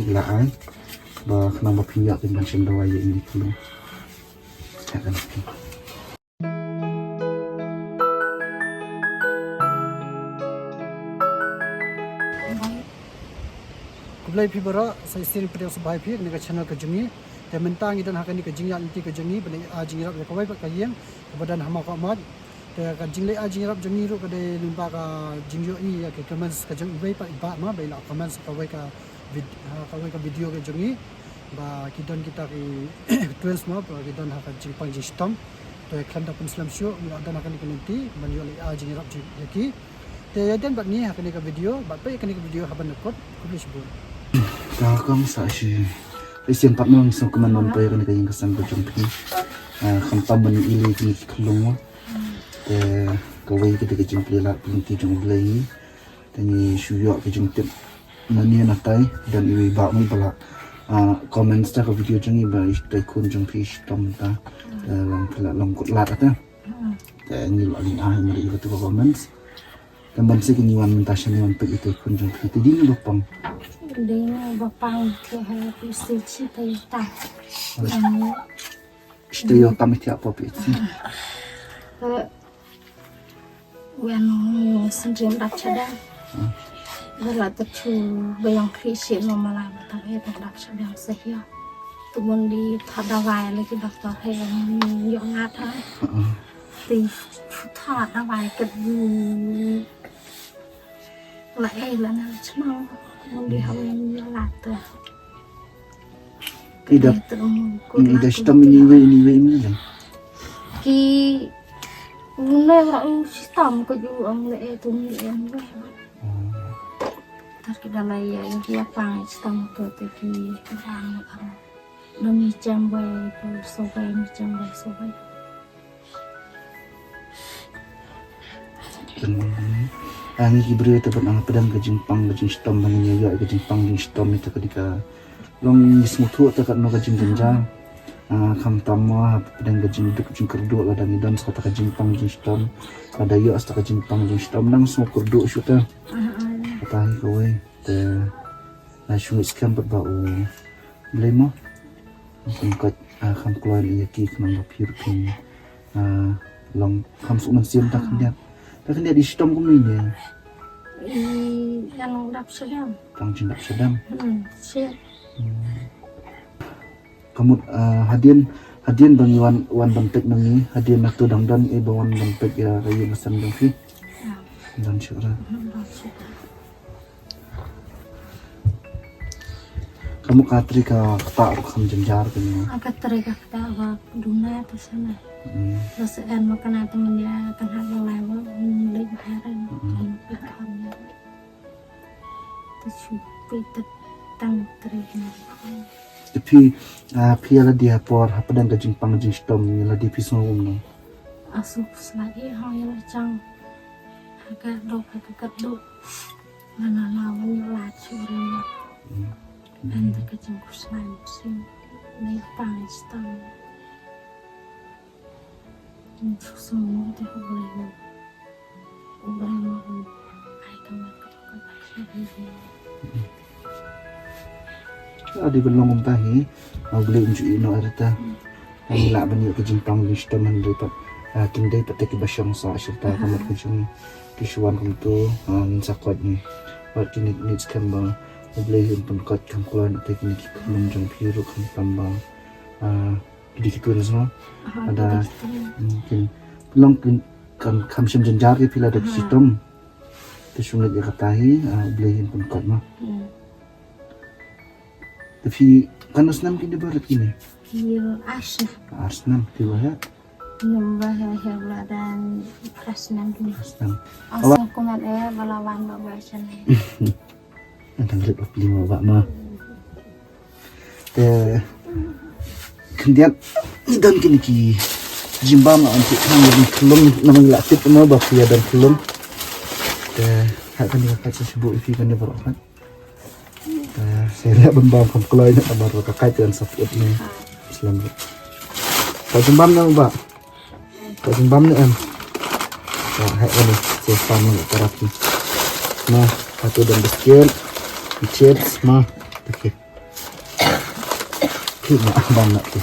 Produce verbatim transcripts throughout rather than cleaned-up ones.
Ki la ai ba khnang ba phin ïoh kin ban shim dawai ïa ine i khyllung. Ïa kane. Khublei phi baroh, sa shisien pdiang sngewbha ïa phi ha kane ka channel ka jong ngi. Te mynta ngi don ha kane ka jingïaid lynti ka jong ngi ban ai jingïarap ïa kawei pat ka ïing kaba don ha Mawkahmod. Te ka jingleit ai jingïarap jong ngi ruh ka dei lyngba ka jingïohi ïa ki comments ka jong iwei pat i bah ma ba i la comment ha kawei ka vid-, ha kawei ka video ka jong ngi ba ki don kita ki twins ma ba ki don ha ka jingpang jingshitom. Te khlem da pynslem shuh ngi la don ha kane ka lynti ban ïoh leit ai jingïarap jong, ïa ki. Te ïa don bad ngi ha kane ka video, bad peit ïa kane ka video haban da kut, khublei shibun. Ka kam sa shi. Peit sien pat nong sngewkmen ban peit ïa kane ka ïing ka sem ka jong phi. Ah, khamtam ban ïohi ïa kine ki khyllung mo. Te kawei ka dei ka jingplie lad plie lynti jong U Blei. Te ngi shu ïoh ka jingtip na ne na tai, don iwei i bah ngi ba la, ah, comments ha ka video jong ngi ba i tycoon jong phi i shitom mynta. Te long phi la long kut lad ata. Te ngi la lyngngoh mar ïa katu ka comments. Te ban shisha ngi wan mynta shane wan peit ïa i tycoon jong phi te dei ne ba pang. Dei ne ba pang te ha phi shisha te ïa ta. Em, shisha ïa tam ïa ta pa phi shisha. Eh, wan ngi sngewdap shadem. Ba la ta chu ba ïong khri shi no ma la ba ta he ta dap shadem sa hia. Tu mon di tha dawai la ki doktor he ïong ngat ha. Ti chu tha dawai kat di la e la na chnong mon di ha wen la ta. Ida, ida shitom ini we, ini we, ini le. Ki une ra u shitom ko ju ang le e tu ni e we. Tar ki da la ya ya pang shitom ko te ki pang pang. Dong ni chang we ko so we ni chang we so we. Ang ki briew te ban ang pdeng ka jingpang ka jingshitom ba ngin ïoh ka jingpang jingshitom ita ka dei ka long ngi sngewthuh ta katno ka jingjynjar. Ah, khamtam ma pdeng ka jingduk jingkyrduh lada ngi don sa ta ka jingpang jingshitom. Lada ïoh sa ta ka jingpang jingshitom nang sngewkyrduh shuh ta. Kata hi kawei te. Ngi shu ngeit skhem bad ba U Blei mo. Kham koit, ah, kham kloi ïa ki khnang ba phi ruh phin, ah, long kham suk mynsiem ta khyndiat. Ta khyndiat i shitom kumne ne. I yang dap shadem. Tang jin dap shadem. Hmm, shi. Hmm. Ka mut, ah, hadien, hadien ba ngi wan, wan ban peit ma ngi, hadien na tu dang don, eh, ba wan ban peit ïa ka ïing ka sem jong phi. Don shuh ra. Ka mut ka trei ka ktah ruh kham jynjar kane. Ah, ka trei ka ktah ba duna ta sana. Hmm. Ba sa en ma kana ta myndia kan ha ba lai ba, hmm, leit ba ren. Hmm. Kan pi kham ya. Ta shu peit ta tang trei na. Te phi, ah, phi ïa lade ha por hapdeng ka jingpang jingshitom ïa lade phi sngew kumno? Ah, suk slai eh ha ïa la chang. Ha ka dok ha ka kat dok. Nga na la wan ïa la chu re. Hmm. Ban ta ka jingkhuslai mynsiem. Leit pang shitom. Ade ban long kumta hi, U Blei un ju ïehnoh ïa ta. Ngi lah ban ïoh ka jingpang jingshitom hynrei pat, ah, kin dei pat te kiba shong sah sha ta ka mut ka jong ki shu wan kumto, ah, ngin sa koit ngi. Bad kine ngi skhem ba U Blei un pynkoit kham kloi na te kine ki khyllung jong phi ruh khamtam ba, ah, Ki dei ki twins mo. Aha, ada, ki dei ki twins. Hmm, kin long kin kan kham shym jynjar ki phi lada ki shitom. Te shu ngeit ïa kata hi, ah, U Blei un pynkoit mo. Hmm. Te phi katno snem ki dei barit kine? Ki ar snem. Ar snem, ki ba heh. Nym ba heh heh ba la dang phra snem ki. Phra snem. Ar snem kumne eh ba la wan ba ba snem. Ngan rit bapli mo bah mo. Te khyndiat ngi don kine ki jingbam, la wan tip nang ïa don khyllung, namar ngi la tip mo ba phi ïa don khyllung. Te ha kane ka kait sa shu buh ïa phi kane baroh kait. Te sa ïa leh ban bam kham kloi namar ka kait kan sa pyut ne. Slem. Ka jingbam ne bah. Ka jingbam ne em. Ka heh kane, so sa mo ka rap ni. Ma, ka tu don biscuit, chips, ma. Okay. Ban na tu.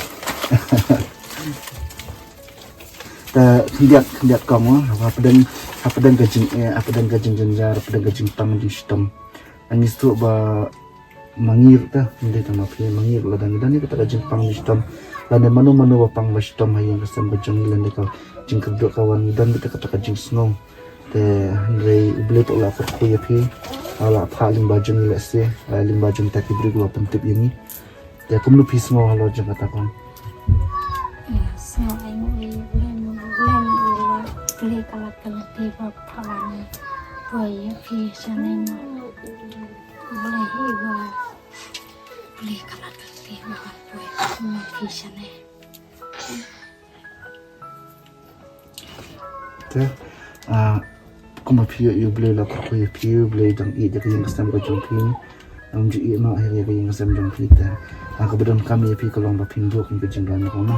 Ta khyndiat khyndiat kong, ha pdeng ha pdeng ka jing eh ha pdeng ka jing jynjar ha pdeng ka jingpang jingshitom. Ani stu ba mangir ta, hindi ta ma phi mangir la dang dang ni kata ka jingpang jingshitom. Lane mano mano ba pang ba shitom ha ïing ka sem ka jong ni lane ka jingkyrduh ka wan ni dang ni ta kata ka jingsngew. Te hynrei U Blei to la kyrkhu ïa phi. La pha lyngba jong ni lehse lyngba jong ta ki briew ba pyntip ïa ni. Te kumno phi sngew halor jong kata ka? Sngew ai ngi lem lem ula kle kala kala te ba phawan. Poi ïa phi shane ma. Ula hi ba kle kala kala te ba poi ma phi shane. Te, ah, kumba phi ïoh ïa U Blei la kyrkhu ïa phi, U Blei dang ïeit ïa ka ïing ka sem ka jong phi. Ym ju ïeh noh ïa ka ïing ka sem jong phi te. Ah, kaba donkam ïa phi ka long ba phin buh ka jingrwai na ka ma.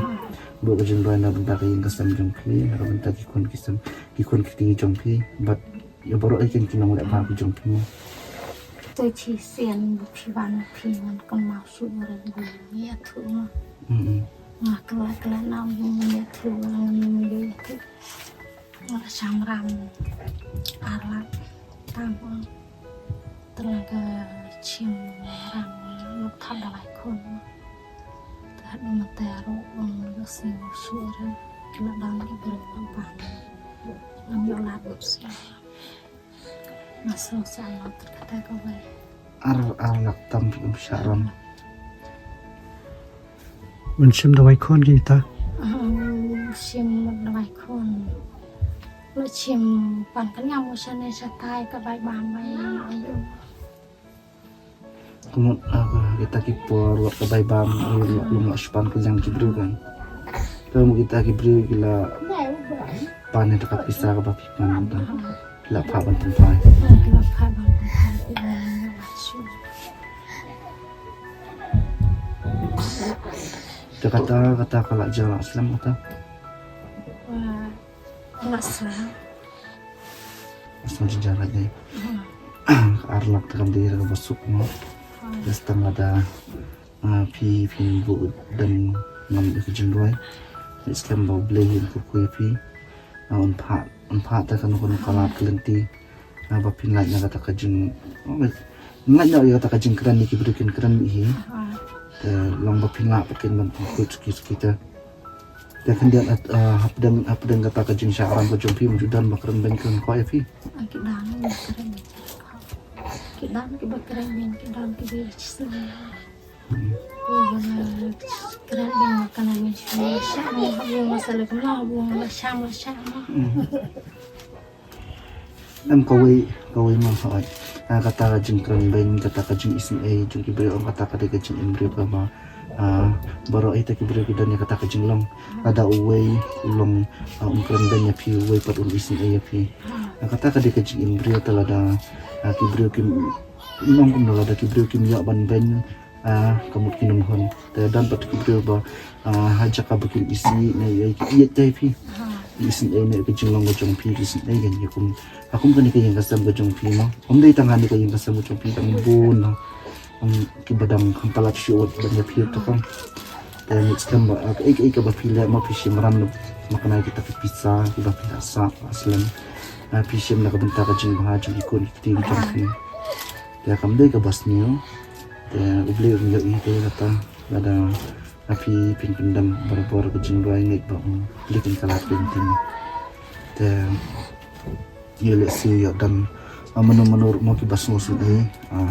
Buh ka jingrwai na bynta ka ïing ka sem jong phi, na ka bynta ki khun ki sem, ki khun ki kti jong phi. Bad ïa baroh ïa ki nongleh bha ki jong phi. To chi sian bu phi ban phi ngan kynmaw shuh re bu ïathuh ma. Mm. Nga kla kla na bu ïathuh, nga ïathuh. Nga sham ram ar lak tam. Tela ka chim ram ïa pha da lai khun. Te ha ma te ro ong ïa sing shuh re. Kla dang ki briew ban. Ngam ïoh lad bad shuh. Nga sngewsih ïa kata kawei. Ar, ar lak tam kum shah ram. Ban shim dawai khun kita? Ah, shim dawai khun. Lo shim pan kan ngam mo shane shatai ka bai bam bai ayu. Kumut, ah, kita ki por wat ka bai bam ayu lo lo span ka jang ki briew kan. Te mo kita ki briew ki la pan ïa ka pisa kaba phi pan ta. Ki la phah ban pynphai. Ki la phah ban pynphai ki la shu. Te kata kata ka la jia la slem kata. Wa la slem. Asma jia la jia. Ka ar lak te kam dei ka ba suk mo. Te stang lada Ah, phi, phin buh dang ngam ïa ka jingrwai. Ngi skhem ba U Blei un kyrkhu ïa phi. Ah, un phah, un phah ta kano kano ka lad ka lynti. Ah, ba phin lait na kata ka jing, oh, lait na ïa kata ka jingkren ïa ki briew kin kren ïa hi. Te long ba phin lah pat kin ban pynkhuid suki suki te. Te khyndiat, ah, hapdeng, hapdeng kata ka jingshah ram ka jong phi, ym ju don ba kren beiñ kren koit ïa phi. Ki don, ki don ki ba kren beiñ, ki don ki ba Em kawei, kawei ma hoi. Ah, kata ka jingkren beiñ, kata ka jingisynei jong ki briew, kata ka dei ka jingim briew kaba, ah, baroh ita ki briew ki don ïa kata ka jinglong. Lada uwei u long, ah, um kren beiñ ïa phi, uwei pat um isynei ïa phi. Ah, kata ka dei ka jingim briew, te lada, ah, ki briew kim, nong kumno lada ki briew kim ïoh ban beiñ, ah, ka mut ki nonghon. Te don pat ki briew ba, ah, ha jaka ba kin isih ne ïa ki ïeit te phi. Ki isynei ne ka jinglong ka jong phi, ki isynei ne ïa kum. Ha kum kane ka ïing ka sem ka jong phi mo. Ym dei tang kane ka ïing ka sem ka jong phi tang bun mo. Ym ki ba dang kham palat shuh ban ïa phi to kam. Te ngi skhem ba, ah, kaei kaei kaba phi leh mo phi shim ram na ma kane kita ki pisa kiba phi la sah la slem. Ah, phi shim na ka bynta ka jingbha jong ki khun ki kti ki jong phi. Te kam dei kaba sniew. Te U Blei un ïohi te kata lada ha phi phin pyndem barabor ka jingrwai ngeit ba U Blei kin kylla pyntin. Te ïa lehse ïa don, ah, mano mano ruh mo kiba sngewsynei, ah,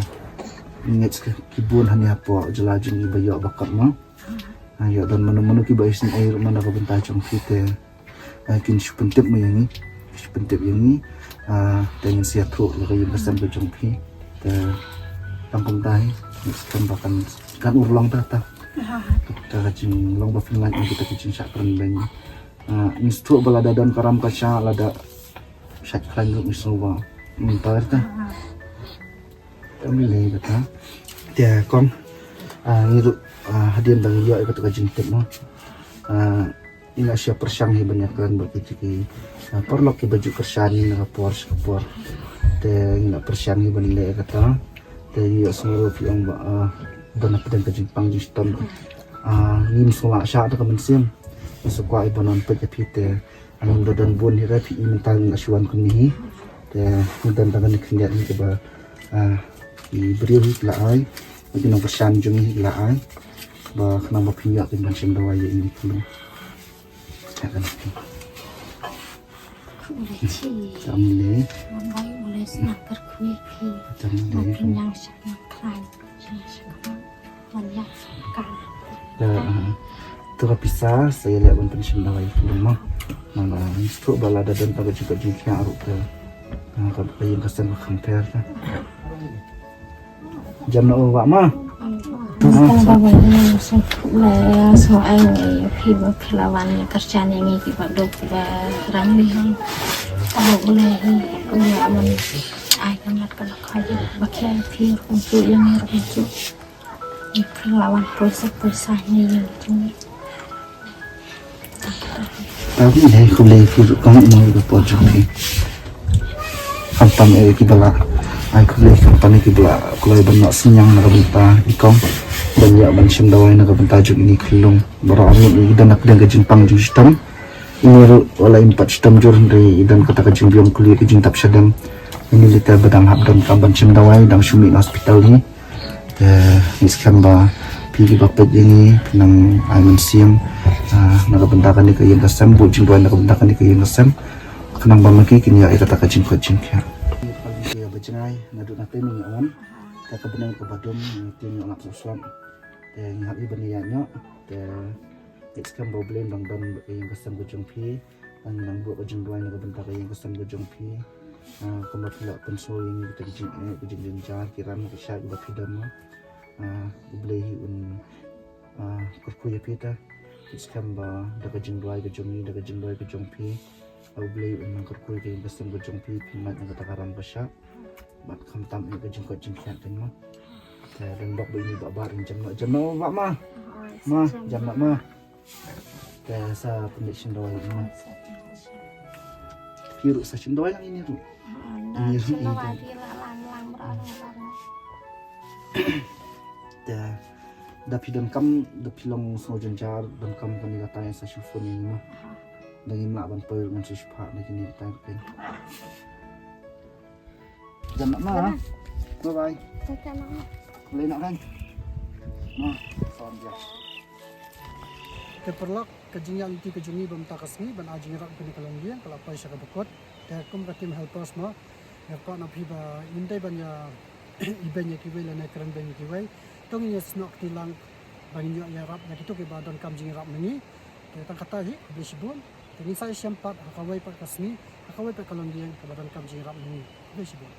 ngeit ki bun hangne hapoh jylla jong ngi ba ïoh ba kot mo. Ah, ïa don mano mano kiba isynei ruh mo na ka bynta jong phi te. Ah, kin shu pyntip mo ïa ngi, shu pyntip ïa ngi. Ah, te ngin sa ïathuh ïa ka ïing ka sem ka jong phi. Te tang kumta hi, ngi skhem ba kan, kan urlong ta ta. Kata ka jinglong ba phin lait na kita ki jingshah kren beiñ. Ah, ngi sngewthuh ba lada don ka ram ka shah lada shait khlaiñ ruh ngi sngew ba mynta ta. Te ym lei kata. Te kong, ah, ngi ruh, ah, hadien ba ngi ïoh ïa kata ka jingtip mo. Ah, ngi la shu pyrshang hi ban ïakren bad kita ki, ah, paralok kiba ju kyrshan na ka por sha ka por. Te ngi la pyrshang hi ban leh ïa kata. Te ngi ïohsngew ruh phi ong ba, ah, don hapdeng ka jingpang jingshitom. Ah, ngim sngewlah shah da ka mynsiem. Ngi sngewkwah i ba nang peit ïa phi te. Ngim da don bun hi re, phi i mynta ngi la shu wan kumne hi. Te ngi don da kane ka khyndiat hi kaba, ah, i briew hi ki la ai. Ki nongkyrshan jong ngi hi ki la ai. Ba khnang ba phin ïoh kin ban shim dawai ïa ine i khyllung. Ïa kane. Tam le. Tam le. Te, ah, to ka pisa sa ïaleh ban pynshim dawai ïa ka khyllung mo. Namar, ah, ngi sngewthuh ba lada don kata ka jingkoit jingkhiah ruh te, ah, ka, ka ïing ka sem ka kham pher te. Jam noh u bah ma. Tang ba ba ngi sngewthuh la ïa, sngewthuh ïa phi ba phi la wan ïa kyrshan ïa ngi kiba duk kiba rang ni hang. Tang ba U Blei hi u ïa man ai ka mat ka la kha ïa ba khia phi ruh kumjuh ïa ngi ruh kumjuh. Ngi phi la wan poi sa poi sa ngi ïa tu. Tang ba ngi dei khublei phi ruh kong mo ïa ka por jong phi. Khamtam eh kiba la ai khublei, khamtam eh kiba la kloi ban noh synñiang na ka bynta i kong. Ban ïa ban shim dawai na ka bynta jong ine i khyllung. Baroh arngut ngi don na pdeng ka jingpang jingshitom. Ine ruh wat la im pat shitom jur hynrei i don kata ka jingbiang kuli ka jingtap shadem. Ine lite ba dang hap donkam ban shim dawai, dang shu mih na hospital hi. Te ngi skhem ba phi kiba peit ïa ngi phin nang ai mynsiem, ah, na ka bynta kane ka ïing ka sem, buh jingduwai na ka bynta kane ka ïing ka sem. Khnang ba ma ki kin ïoh ïa kata ka jingkoit jingkhiah. Ba jngai naduh nangtei ngi ïa wan. Te ka bneng kaba dum ngi tieng ïa lap sop sop. Te ngi hap ïa ban ïa ïaid noh. Te ngi skhem ba U Blei un dang don bad ka ïing ka sem ka jong phi. Nang nang buh ka jingduwai na ka bynta ka ïing ka sem ka jong phi. Ah, kumba phi la pynsngew ïa ngi kita ki jingeh, ki jingjynjar, ki ram ki shait kiba phi don mo. Ah, U Blei hi un, ah, kyrkhu ïa phi te. Ngi skhem ba da ka jingduwai ka jong ngi, da ka jingduwai ka jong phi, ah, U Blei un nang kyrkhu ïa ka ïing ka sem ka jong phi, phin mad na kata ka ram ka shah. Bad khamtam ïa ka jingkoit jingkhiah te mo. Te don bok ba ine i bah Bah in jam noh, jam noh bah ma. Ma, jam noh ma. Te sa pynleit shim dawai ma. Phi ruh sa shim dawai lang ine ruh. Ine ruh ine. Te da phi donkam, da phi long sngewjynjar, donkam kane ka tai sa shu phone ïa ngi ma. Da ngim lah ban poi ruh ngan shu shipha na kine ki tai ruh. Jam noh ma. Bye bye. Jam noh ma. Lei noh kan. Ma, salam jam. Te paralok, ka jingïaid lynti ka jong ngi ba mynta ka sngi ban ai jingïarap kane ka longïing ka la poi sha kaba kut. Te kum ka team helpers mo, ngi kwah na phi ba ym dei ban ïa ibeiñ ïa kiwei lane kren beiñ ïa kiwei. To ngin ïa snoh kti lang ba ngin ïoh ïarap ïa kito kiba donkam jingïarap na ngi. Te tang kata hi, khublei shibun. Te ngin sa ïashem pat ha kawei pat ka sngi, ha kawei pat ka longïing kaba donkam jingïarap na ngi. Khublei shibun.